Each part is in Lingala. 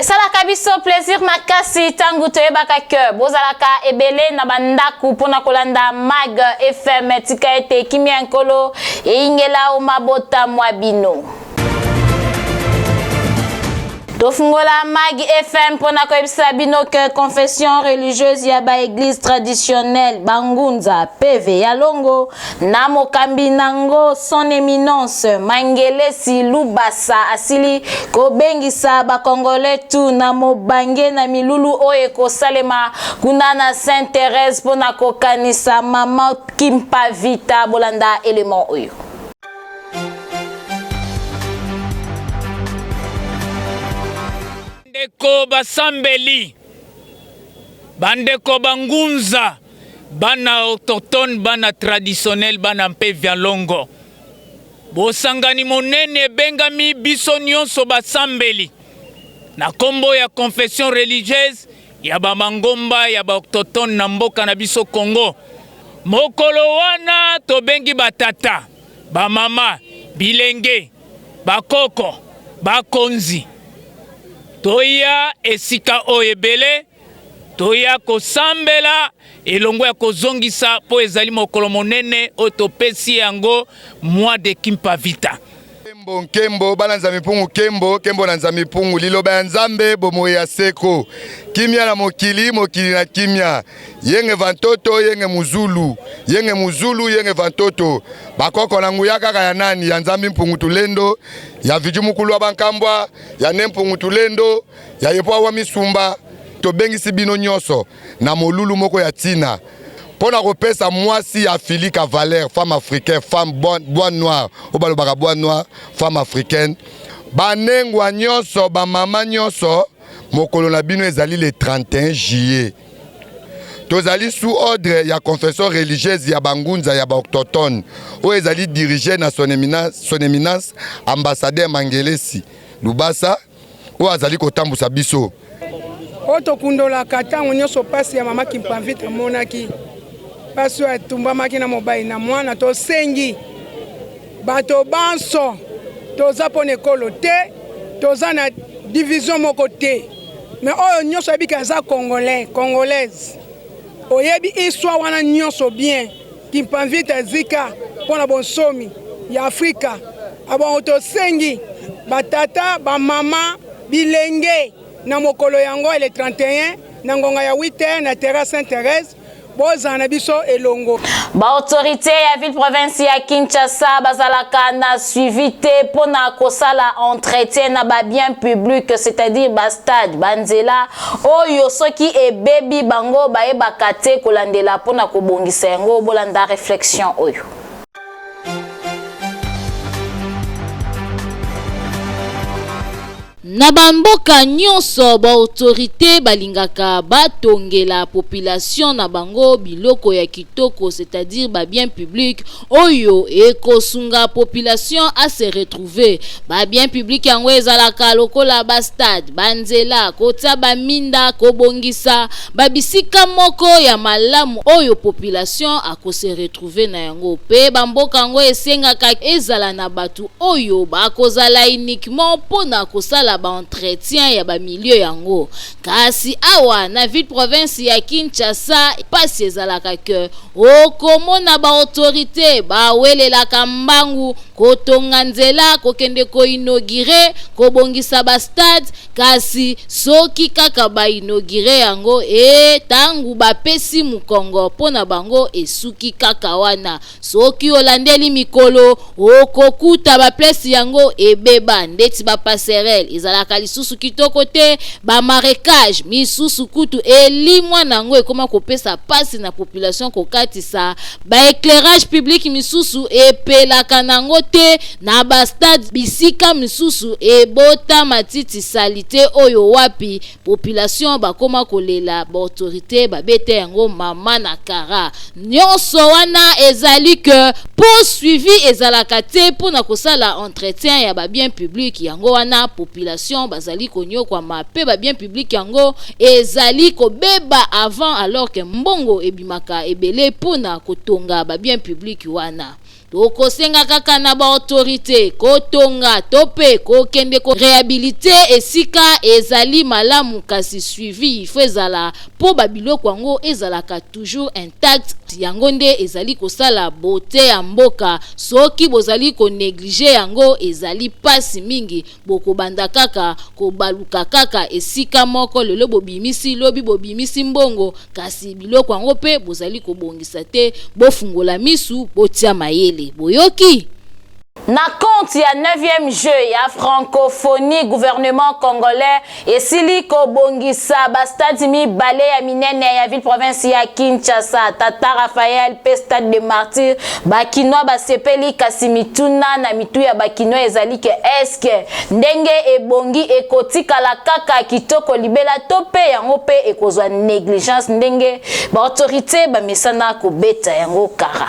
Esalaka biso plaisir makasi ntango toyebaka ke bozalaka ebele na bandako mpo na kolanda Mag FM. Tika ete kimia ya Nkolo eyingela o mabota mwa bino. Tofungola Mag FM mpo na koyebisa bino ke confession religieuse ya ba eglise traditionnelle Bangunza PV ya Longo na mokambi nango son eminence Mangelesi Lubasa asili kobengisa ba congolais tout na mobange na milulu oyo ekosalema kuna na Sainte Thérèse mpo na kokanisa mama Kimpa Vita. Bolanda element oyo. Bandeko basambeli, bandeko bangunza, bana autochtone, bana traditionnel, bana mpe vialongo, bosangani monene ebengami biso nyonso basambeli na nkombo ya confession religieuse ya ba mangomba ya ba autochtone na mboka na biso Congo. Mokolo wana tobengi batata, bamama, bilenge, bakoko, bakonzi, toya esika oyo ebele, toya kosambela elongo ya kozongisa, mpo ezali mokolo monene oyo topesi yango mois de Kimpa Vita. Nkembo, nkembo, bana Nzambe mpungu, nkembo, nkembo na Nzambe mpungu, liloba ya Nzambe, bomoi ya seko, kimia na mokili, mokili na kimia. Yenge vantoto, yenge muzulu, yenge muzulu, yenge vantoto. Bakoko na nguya kaka ya nani? Ya Nzambe mpungu tulendo, ya Vidi mukulu wa bankambwa, ya ne mpungu tulendo, ya yepo wa misumba. Tobengisi bino nyonso na molulu moko ya tina mpo na kopesa mwasi ya Afilika valeur, femme africaine, femme bois noir, oyo balobaka bois noir, femme africaine. Banengwa nyonso, bamama nyonso, mokolo na bino ezali le 31 juillet. Tozali sous ordre ya confession religieuse ya bangunza ya baautochtone oyo ezali dirige na son éminence, son éminence ambassadeur Mangelesi Lubasa oyo azali kotambusa biso. Oyo tokundolaka ntango nyonso mpasi ya mama Kimpavita amonaki, mpasi oyo atumbamaki na mobali na mwana. Tosengi bato banso, toza mpo na ekolo te, toza na division moko te, me oyo nyonso ayebi ke aza congolais, congolaise, oyebi histoire wana nyonso bien. Kimpavita azika mpo na bonsomi ya Afrika. Abongo tosengi batata, bamama, bilenge na mokolo yango le 31 na ngonga ya 8h na terrasse Sainte-Thérèse, bozala na biso elongo. Ba autorité ya ville province ya Kinshasa bazalaka na suivi te mpona kosala entretien na ba bien public, c'est-à-dire ba stade, ba nzela oyo soki ebebi bango bayebaka te kolandela mpona kobongisa yango. Bolanda réflexion oyo. Na bamboka nyonso, baautorité balingaka batongela population na bango biloko ya kitoko, c'est-à-dire ba bien public oyo ekosunga population a se retrouver. Ba bien public yango ezalaka lokola ba stade, ba nzela, kotia ba minda, kobongisa ba bisika moko ya malamu oyo population ako se retrouver na yango. Pe bamboka yango esengaka ezala na bato oyo bakozala uniquement mpo na kosala ba entretien ya ba milieu yango. Kasi awa na ville province ya Kinshasa, pasi ezalaka que okomona ba autorite bawelelaka mbangu kotonga nzela, kokende ko inaugurer, kobongisa ba stade, kasi soki kaka ba inaugurer yango, ee tangu bapesi mukongo mpo na bango esuki kaka wana. Soki olandeli mikolo, okokuta ba place yango ebeba, ndeti ba passerelle ezalaka lisusu kitoko te, ba marecage misusu kutu elimwa nango ekoma kopesa pasi na population kokatisa, ba eclairage public misusu epelaka nango te na ba stade, bisika misusu ebota matiti salite oyo wapi Population bakoma kolela ba autorite babeta yango mama na kara. Nionso wana ezali que po suivi ezalaka te pona kosala entretien ya ba biens publics, yango wana population bazali koniokwama pe ba biens publics yango ezali kobeba avant alors que mbongo ebimaka ebele pona kotonga ba biens publics wana. Tokosenga kaka na ba autorites kotonga to pe kokende ko rehabiliter esika ezali malamu kasi suivi il faut ezala po ba biloko yango ezalaka toujours intact yango nde ezali kosala beaute ya mboka soki bozali ko negliger yango ezali pasi mingi Bokobanda kaka kobaluka kaka esika moko, lelo bobimisi, lobi bobimisi mbongo, kasi biloko yango pe bozali kobongisa te. Bofungola misu, botia mayele. Boyoki? Na compte ya neuvième jeu ya francophonie, gouvernement congolais esili kobongisa ba stades mibale ya minene ya ville-province ya Kinshasa, Tata Raphaël pe Stade des Martyrs. Ba Kinois basepeli, kasi mituna na mitu ya ba Kinois ezali ke est-ce que ndenge ebongi ekotikala kaka kitoko libela to pe yango pe ekozwa negligence ndenge ba autorites bamesana kobeta yango kara.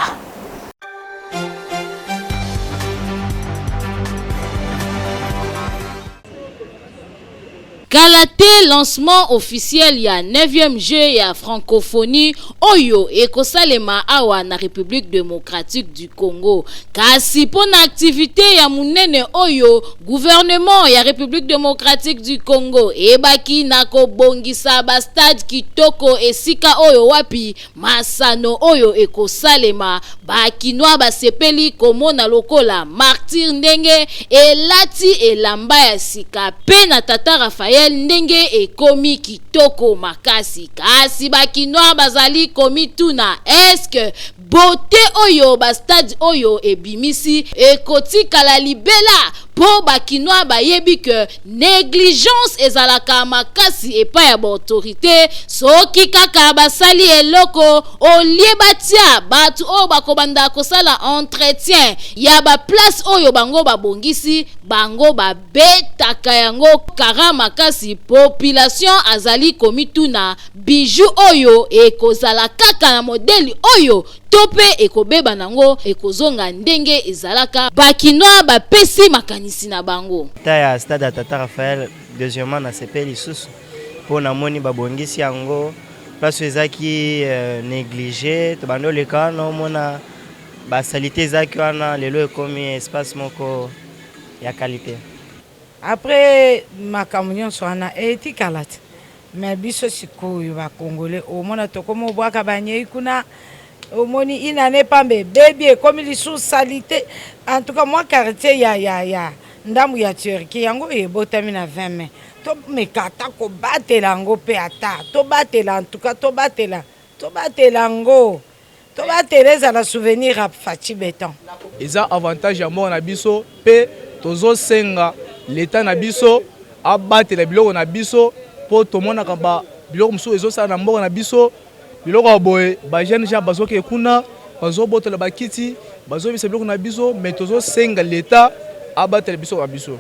Kala te lancement officiel ya neuvième jeux ya francophonie oyo ekosalema awa na Republique democratique du Congo. Kasi mpo na activite ya monene oyo gouvernement ya Republique democratique du Congo eyebaki na kobongisa ba stades kitoko esika oyo wapi Masano oyo ekosalema, ba kinois basepeli komona lokola martyr ndenge elati elamba ya sika pe na tata Raphaël ndenge ekomi kitoko makasi. Kasi ba kinois bazali komituna est-ce que beaute oyo ba stades oyo ebimisi ekotikala libela? Po ba kinois bayebi que Negligence ezalaka makasi epai ya ba autorites, soki kaka basali eloko au lieu batia batu oyo bakobanda kosala entretien ya ba place oyo bango babongisi, bango babetaka yango kara makasi, population azali komituna bijou oyo ekozala kaka na modèle oyo to pe ekobeba nango ekozonga ndenge ezalaka, ba kinois bapesi makanisi na bango. Etat ya stade ya tata Raphaël deuxièmement nasepeli lisusu po namoni babongisi yango place oyo ezaki neglige tobandi oleka wana omona ba salite ezaki wana lelo ekomi espace moko ya qualite. Après makambo nionso wana etikala te mais biso sikoyo ba congolais omona tokomi obwaka ba nyei kuna omoni une annee pamba ebebi ekomi lisusu salite en tout cas mwa quartier ya ya ya ndambu ya Turquie yango oyo ebotami na 20 mai tomeka ata kobatela yango pe ata tobatela en tout cas tobatela tobatela yango Tobatela ezala souvenir ya Fatshi beton. Eza avantage ya mboka na biso pe tozo senga l'etat na biso abatela biloko na biso po tomonaka ba biloko mosusu ezo sala na mboka na biso biloko ya boye ba jeunes gens bazo ke kuna bazo botola ba kiti bazo bebisa biloko na biso mais tozo senga l'etat abatela biso na biso.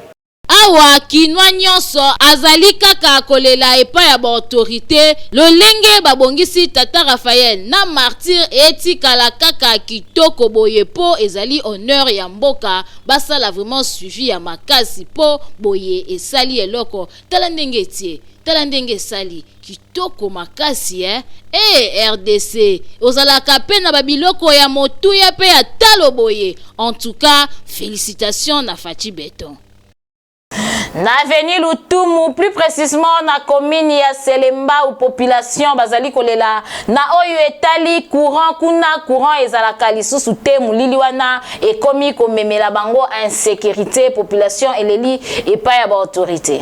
Awa kinois nionso azali kaka kolela epai ya ba autorites lolenge babongisi tata Raphaël na martyrs etikala kaka kitoko boye po ezali honneur ya mboka basala vraiment suivi ya makasi po boye esali eloko tala ndenge etie tala ndenge esali kitoko makasi eh eh rdc ozalaka pe na ba biloko ya motuya pe ya talo boye en tout cas felicitations na Fatshi Beton. Na avenue Lutumu, plus précisément na commune ya Selembao, population bazali kolela na oyo etali courant kuna courant ezalaka lisusu te molili wana ekomi komemela bango insécurité population eleli epai ya ba autorité.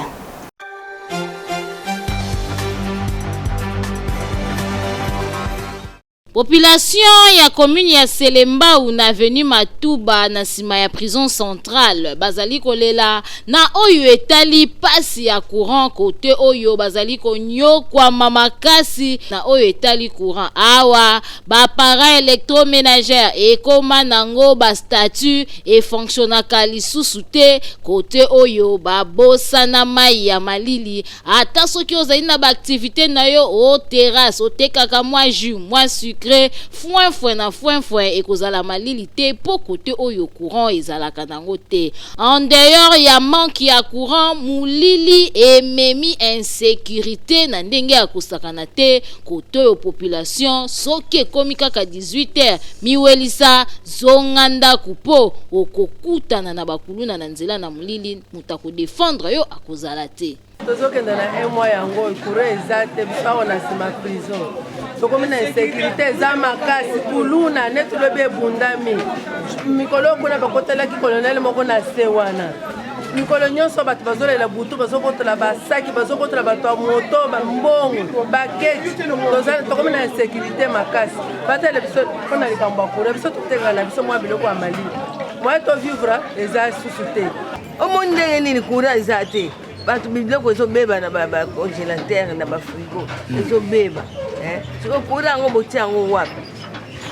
Population ya commune ya Selembao na avenue Matuba na sima ya prison centrale bazali kolela na oyo etali pasi ya courant kote oyo bazali konyokwama makasi na oyo etali courant awa ba appareil electromenager ekoma nango ba statut e fonctionnaka lisusu te kote oyo babosana mayi ya malili Ata soki ozali na ba activites na yo o terrasse, otekaka mwa jus, mwa sucre, degré, fwinfwin na fwinfwin, ekozala malili te mpo kote oyo courant ezalaka nango te. En dehors ya manque ya courant, molili ememi insécurité na ndenge ya kosakana te. Kote oyo population soki ekomi kaka 18 heures, miwelisa zonga ndako mpo okokutana na bakuluna na nzela na molili, moto akodefendre yo akozala te. Tozokende na un mois yango courant eza te. Biso awa na nsima prison tokomi na insécurité, eza makasi. Kuluna neti lobi ebundami mikolo kuna, bakotelaki colonel moko na se wana. Mikolo nyonso bato bazolela butu, bazokotola basaki, bazokotola bato ya moto, bambongo, baketi. Tokomi na insécurité makasi. Batele biso mpona likambo ya courant. Biso totekaka na biso mwa biloko ya malili, moyen tovivre eza susu te. Omoni ndenge nini courant eza te, bato biloko ezobeba na bacongélateur, na bafrigo ezobeba. Sikoyo courant yango botia yango wapi?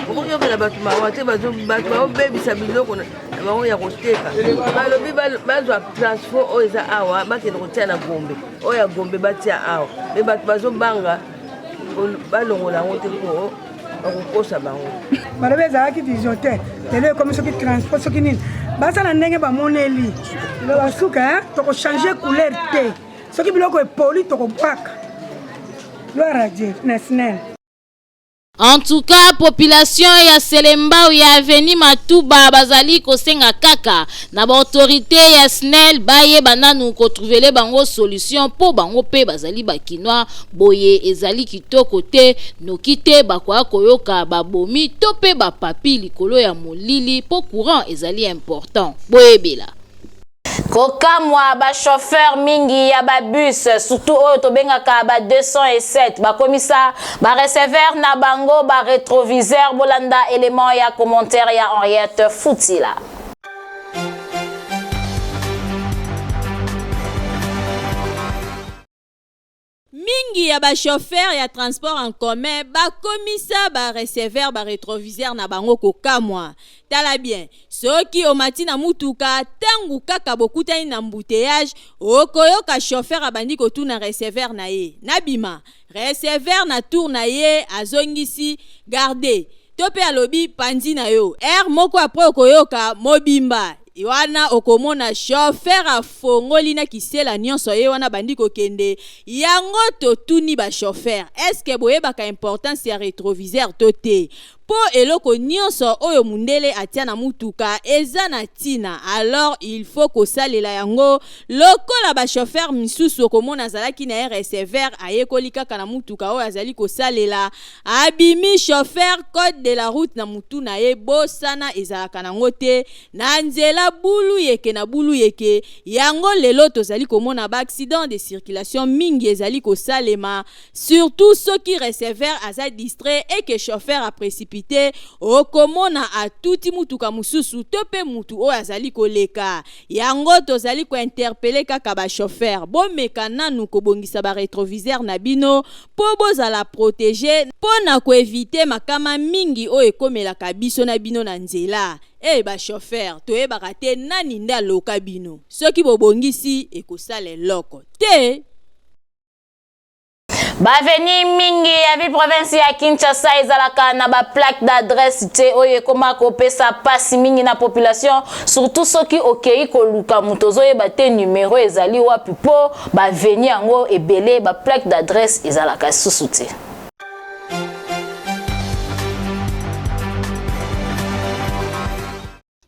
Okoyokela bato mawa te? Bato baobebisa biloko na bango ya koteka. Balobi bazwa transfo oyo eza awa, bakende kotia na Gombe. Oyo ya Gombe batia awa, me bato bazobanga balongola yango te mpo bakokosa bango. Balobi ezalaki vision te, lelo ekomi soki transport, soki nini, basala ndenge bamoneli. Basuka tokochange couleur te. Soki biloko epoli, tokobwaka. Gloire à Dieu na SNEL. En tout cas, population ya Selembao ya avenue Matuba bazali kosenga kaka na baautorité ya SNEL bayeba nanu kotrouver bango solution, mpo bango mpe bazali bakinois. Boye ezali kitoko te, noki te bakoya koyoka babomi to mpe bapapi likolo ya molili, mpo courant ezali important. Boyebela. Kokamwa, bachauffeur mingi ya babus, surtout oyo tobengaka ba 207, bakomisa bareceveur na bango barétroviseur. Bolanda élément ya commentaire ya Henriette Futila. Mingi ya bachauffeur ya transport en commun bakomisa bareceveur barétroviseur na bango. Kokamwa, tala bien, soki omati na mutuka, ntango kaka bokutani na embouteillage, okoyoka chauffeur abandi kotuna receveur na ye: "Nabima?" Receveur na tour na ye azongisi: "Garde," to mpe alobi: "Pandi na yo." Aire moko après, okoyoka mobimba wana, okomona chauffeur afongoli na kisela nyonso, ye wana bandi kokende. Yango totuni bachauffeur: eske boyebaka importance ya rétroviseur to te? Mpo eloko nyonso oyo mundele atia na mutuka eza na ntina, alors il faut kosalela yango. Lokola bachauffeur misusu, okomona azalaki na ye receveur, ayekoli kaka na mutuka oyo azali kosalela, abimi chauffeur, code de la route na mutu na ye bosana, ezalaka nango te na nzela, bulu yeke na bulu yeke. Yango lelo tozali komona baaccident de circulation mingi ezali kosalema, surtout soki receveur aza distrait et que chauffeur aprécipité, okomona atuti mutuka mosusu to mpe mutu oyo azali koleka. Yango tozali kointerpeller kaka bachauffeur: bomeka nanu kobongisa barétroviseur na bino mpo bozala protégé, mpo na koéviter makama mingi oyo ekomelaka biso na bino na nzela. E bachauffeur, toyebaka te nani nde aloka bino. Soki bobongisi, ekosala eloko te. Baavenue mingi ya ville province ya Kinshasa ezalaka na baplaque d'adresse te, oyo ekóma kopesa mpasi mingi na population, surtout soki okei koluka moto, ozoyeba te numero ezali wapi, mpo baavenue yango ebele baplaque d'adresse ezalaka susu te.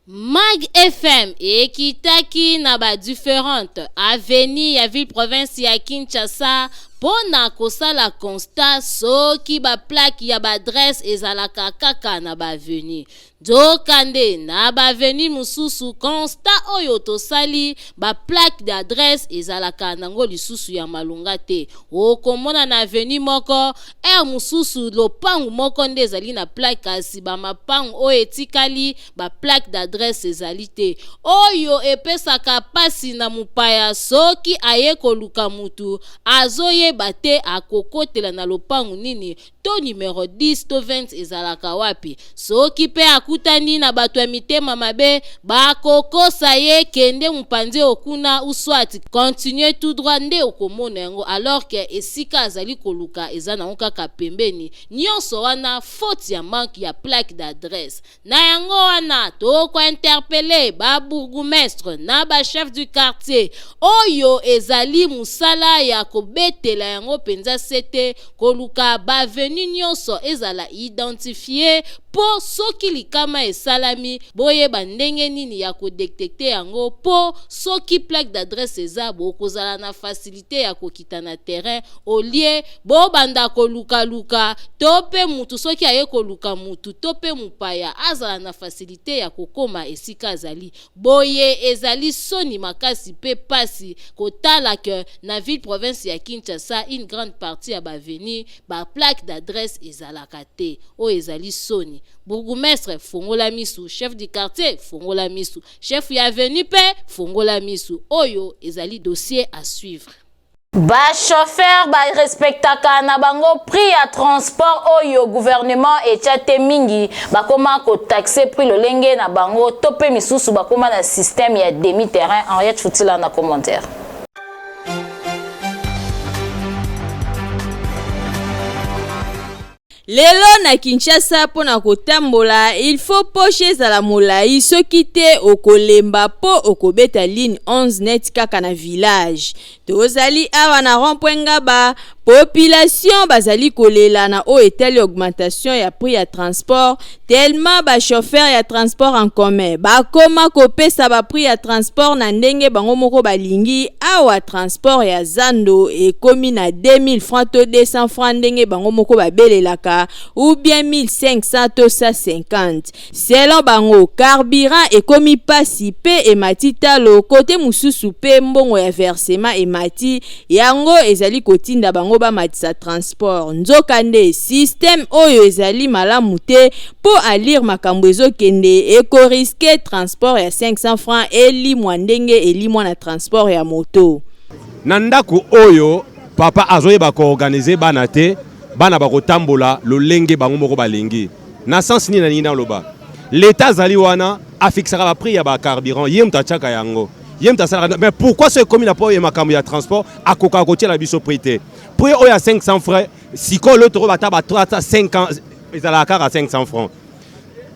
Mag FM ekitaki na badifférente avenue ya ville province ya Kinshasa mpo na kosala constat soki baplaque ya baadresse ezalaka kaka na baavenue. Nzokande na baavenue mosusu, constat oyo tosali, baplaque d'adresse ezalaka nango lisusu ya malonga te. Okomona na avenue moko, aire mosusu lopangu moko nde ezali na plaque, kasi bamapangu oyo etikali baplaque d'adresse ezali te. Oyo epesaka mpasi na mopaya soki aye koluka mutu azoyeba. Akoyeba te akokotela na lopangu nini to numero 10 to 20 ezalaka wapi. Soki pe akutani na bato ya mitema mabe, bakokosa ye kende mupanzi oyo kuna ou soit continuer tout droit nde okomona yango alors que esika azali koluka eza nango kaka pembeni. Nionso wana faute ya manque ya plaque d'adresse. Na yango wana toko interpeller ba bourgoumestres na ba chefs du quartier oyo ezali musala ya kobetela yango penza sete koluka ba avenues nionso ezala identifier po soki likama esalami boyeba ndenge nini ya ko detecter yango po soki plaque d'adresse eza bokozala na facilite ya kokita na terrain au lieu Bobanda koluka-luka, to pe mutu soki aye koluka mutu to pe mupaya azala na facilite ya kokoma esika azali. Boye ezali soni makasi pe pasi kotala que na ville province ya Kinshasa une grande partie ya ba avenues ba plaques d'adresse ezalaka te. Oyo ezali soni. Bourgoumestre fongola misu, chef du quartier fongola misu, chef ya avenue pe fongola misu. Oyo ezali dossier à suivre. Ba chauffeurs ba respectaka na bango prix ya transport oyo gouvernement etia te mingi bakoma ko taxer prix lolenge na bango to pe misusu bakoma na système ya demi terrain. Henriette Futila na commentaire. Lelo na Kinshasa mpo na kotambola il faut poche ezala molayi soki te okolemba mpo okobeta ligne 11 neti kaka na village. Tozali awa na rond point Ngaba, population bazali kolela na oyo etali augmentation ya prix ya transport tellement ba chauffeurs ya transport en commun bakoma kopesa ba prix ya transport na ndenge bango moko balingi. Awa transport ya zando ekomi na 2000 francs to 200 francs ndenge bango moko babelelaka ou bien 1500 to 150 selon bango. Carburant ekomi pasi pe emati talo, kote mosusu pe mbongo ya versement emati, yango ezali kotinda bango bamatisa transport. Nzokande système oyo ezali malamu te mpo alire makambo ezokende ekoriske transport ya 500 francs elimwa ndenge elimwa na transport ya moto. Na ndako oyo papa azoyeba koorganize bana te, bana bakotambola lolenge bango moko balingi. Na sens nini nalingi naloba? L'Etat azali wana, afixaka ba prix ya ba carburant, ye moto atiaka yango, ye moto asalaka. Mais pourquoi soki ekomi na po ya makambo ya transport akokaka kotiela biso prix te? Prix oyo ya 500 francs sikoyo lelo tokoba ata ba 3 ata 5 ans ezalaka kaka 500 francs.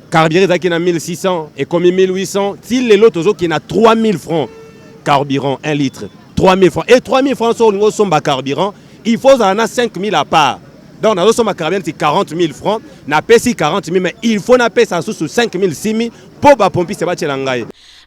Carburant ezalaki na 1600 ekomi 1800, ti lelo tozokende na 3000 francs carburant 1 litre 3000 francs. Et 3000 francs soki olingi osomba carburant il faut ozala na 5000 à part. Donc nazosomba carburant neti 40000 francs, napesi 40000 mais il faut napesa susu 5000 6000 mpo bapompiste batiela ngai.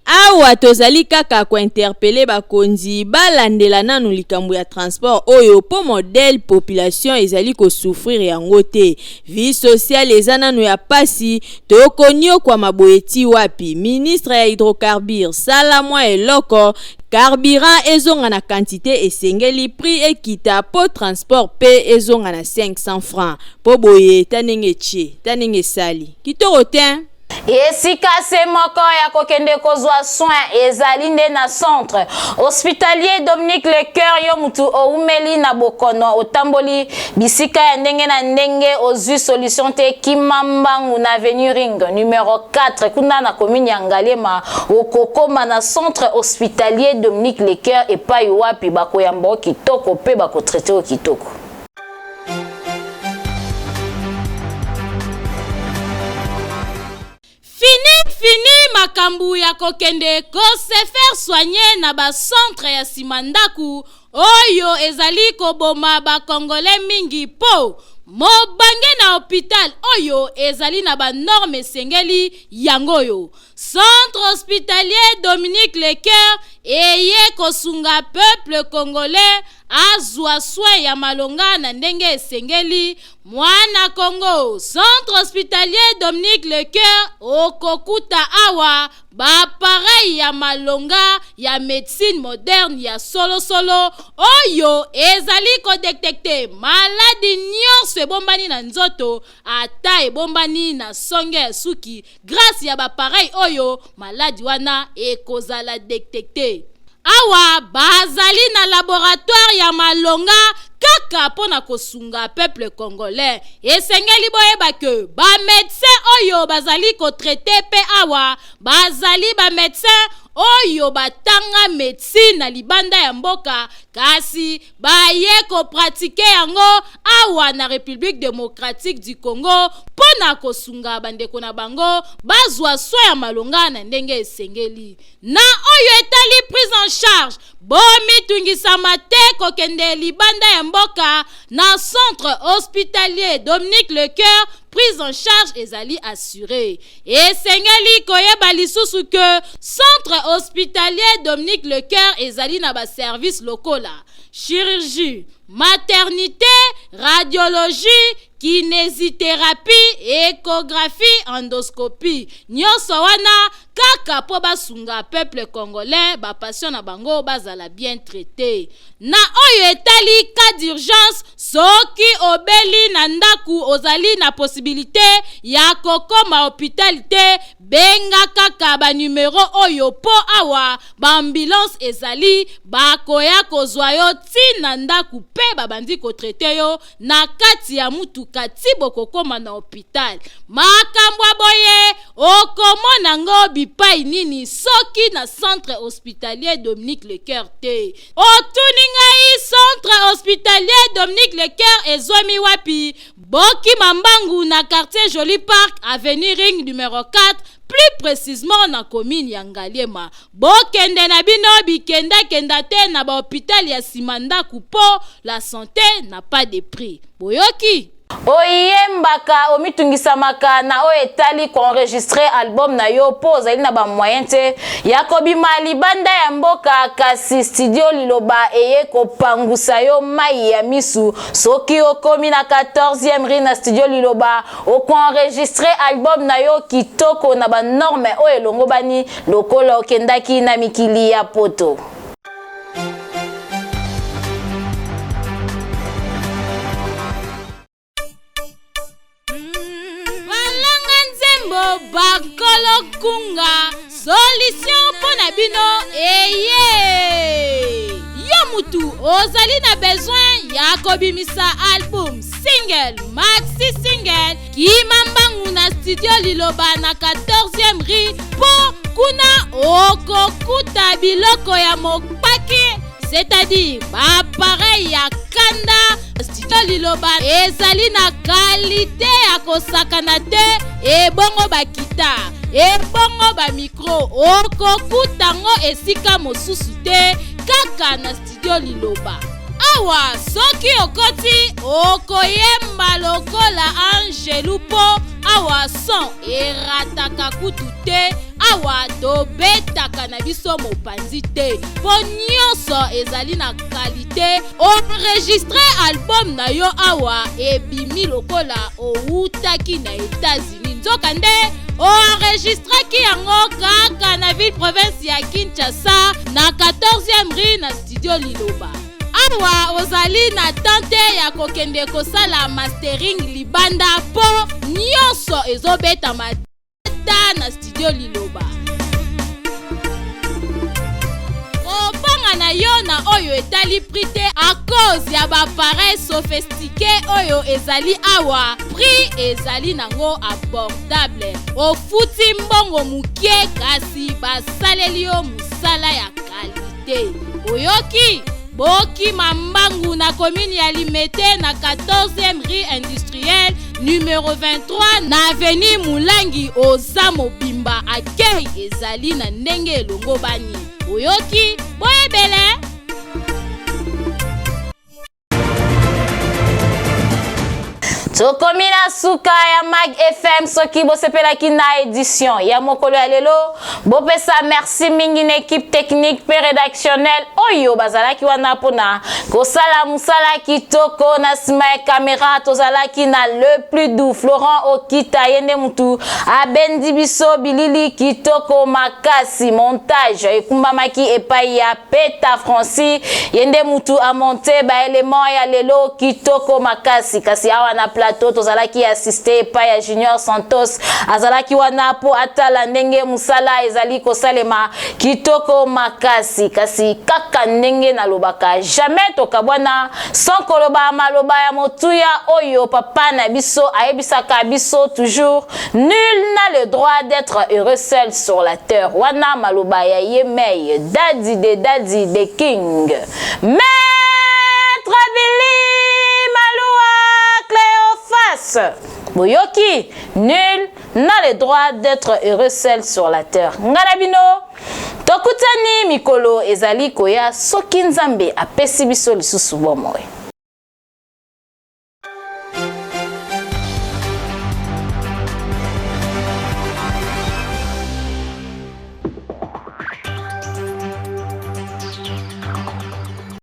Awa tozali kaka ko interpeller bakonzi balandela nanu likambo ya transport oyo po modèle population ezali ko souffrir yango te. Vie sociale eza nanu ya pasi, tokoniokwama boye ti wapi? Ministre ya hydrocarbures sala mwa eloko, carburant ezonga na quantite esengeli, prix ekita po transport pe ezonga na 500 francs. Po boye ta ndenge etie, ta ndenge esali. Kitoko tein! Esika se moko ya kokende kozwa soin ezali nde na centre hospitalier Dominique Lecoeur. Yo mutu oumeli na bokono, otamboli bisika ya ndenge na ndenge, ozwi solution te, kima mbangu na avenue Ring numero 4 kuna na commune ya Ngaliema, okokoma na centre hospitalier Dominique Lecoeur epai wapi bakoyamba yo kitoko pe bakotraite yo kitoko. Fini fini makambu ya kokende ko se faire soigner na ba centre ya sima ndaku oyo ezali koboma ba congolais mingi po mobange na hopital oyo ezali na ba normes esengeli yango oyo Centre hospitalier Dominique Lecoeur eye kosunga peuple congolais azua soin ya malonga na ndenge esengeli. Mwana Congo, Centre hospitalier Dominique Lecoeur okokuta awa ba appareils ya malonga ya medecine moderne ya solo solo oyo ezali ko detecter maladi nionso ebombani na nzoto ata ebombani na songe ya suki. Grace ya ba appareil oyo maladi wana ekozala detecte. Awa bazali na laboratoire ya malonga kaka mpo na kosunga peuple congolais. Esengeli boyeba ke ba medecins oyo bazali ko traiter mpe awa bazali ba medecins oyo batanga medecine na libanda ya mboka kasi baye ko pratiquer yango awa na Republique democratique du Congo mpo na kosunga bandeko na bango bazwa soins ya malonga na ndenge esengeli. Na oyo etali prise en charge, bomitungisama te kokende libanda ya mboka na centre hospitalier Dominique Lecoeur, prise en charge ezali assuree. Esengeli koyeba lisusu que centre hospitalier Dominique Lecoeur ezali na ba services lokola chirurgie, maternite, radiologie, kinesitherapie, echographie, endoscopie. Nionso wana kaka mpo basunga peuple congolais, ba patients na bango bazala bien traite. Na oyo etali cas d'urgence, soki obeli na ndaku ozali na possibilite ya kokoma hopital te, benga kaka ba numero oyo mpo awa ba ambulance ezali bakoya kozwa yo ti na ndaku mpe babandi ko traiter yo na kati ya mutuka ti bokokoma na hopital. Makambo ya boye okomona ngo bipai nini soki na centre hospitalier Dominique Lecoeur te? Otuni ngai centre hospitalier Dominique Lecoeur ezwami wapi? Bokima mbangu na quartier Joli Parc, avenue Ring numero 4, plus precisement na commune ya Ngaliema. Bokende na bino bikenda kenda te na ba hopital ya sima ndaku po la sante n'a pas de prix. Boyoki? Oyembaka, omitungisamaka na oyo etali ko enregistrer album na yo mpo ozali na ba moyens te ya kobima libanda ya mboka, kasi studio Liloba eye kopangusa yo mayi ya misu. Soki okomi na 14e rue na studio Liloba, oko enregistrer album na yo kitoko na ba normes oyo elongobani lokola okendaki na mikili ya poto. Balanga nzembo bakolo kunga solution mpo na bino eye yo mutu ozali na besoin ya kobimisa album single maxi single kima mbangu na studio liloba na 14e rue mpo kuna okokuta biloko ya mopaki c'est-à-dire baappareil ya kanda studio liloba ezali na kalite ya kosakana te ebongo bakita ebongo bamikro okokuta yango esika mosusu te kaka na studio liloba awa soki okoti okoyemba lokola angelu mpo awa son erataka kutu te awa tobetaka na biso mopanzi te mpo nyonso ezali na kalite oenregistre album na yo awa ebimi lokola owutaki na Etats-Unis nzokande oenregistraki yango kaka na ville province ya Kinshasa na 14e rue na studio Liloba. Awa ozali na temps te ya kokende kosala mastering libanda mpo nyonso ezobetama ta na studio Liloba. Kobanga na yo na oyo etali prix te à cause ya ba appareil sophistiqué oyo ezali awa, prix ezali nango abordable. Ofuti mbongo mokie kasi basaleli yo mosala ya qualité. Oyoki? Bokima mbangu na commune ya Limete na 14e rue industrielle numero 23 na avenue Mulangi oza mobimba accueil ezali na ndenge elongobani. Oyoki? Boyebele! Tokomi na suka ya Mag FM. Soki bosepelaki na edition ya mokolo ya lelo, bopesa merci mingi na equipe technique pe redactionnelle oyo bazalaki wana mpona kosala mosala kitoko. Na nsima ya kamera tozalaki na le plus doux Florent Okita, ye nde mutu abendi biso bilili kitoko makasi. Montage ekumbamaki epai ya Peta Francis, ye nde mutu amonte ba element ya lelo kitoko makasi. Kasi awa na plateau plateau tozalaki assiste epai ya Junior Santos, azalaki wana mpo atala ndenge mosala ezali kosalema kitoko makasi. Kasi kaka ndenge nalobaka, jamais tokabwana sans koloba maloba ya motuya oyo papa na biso ayebisaka biso toujours: "Nul n'a le droit d'être heureux seul sur la terre." Wana maloba ya ye mei, Daddy de Daddy de King, Maître Billy Malua Cléophas. Boyoki, nul n'a le droit d'être heureux seul sur la terre. Nga na bino tokutani mikolo ezali koya, soki Nzambe apesi biso lisusu bomoi.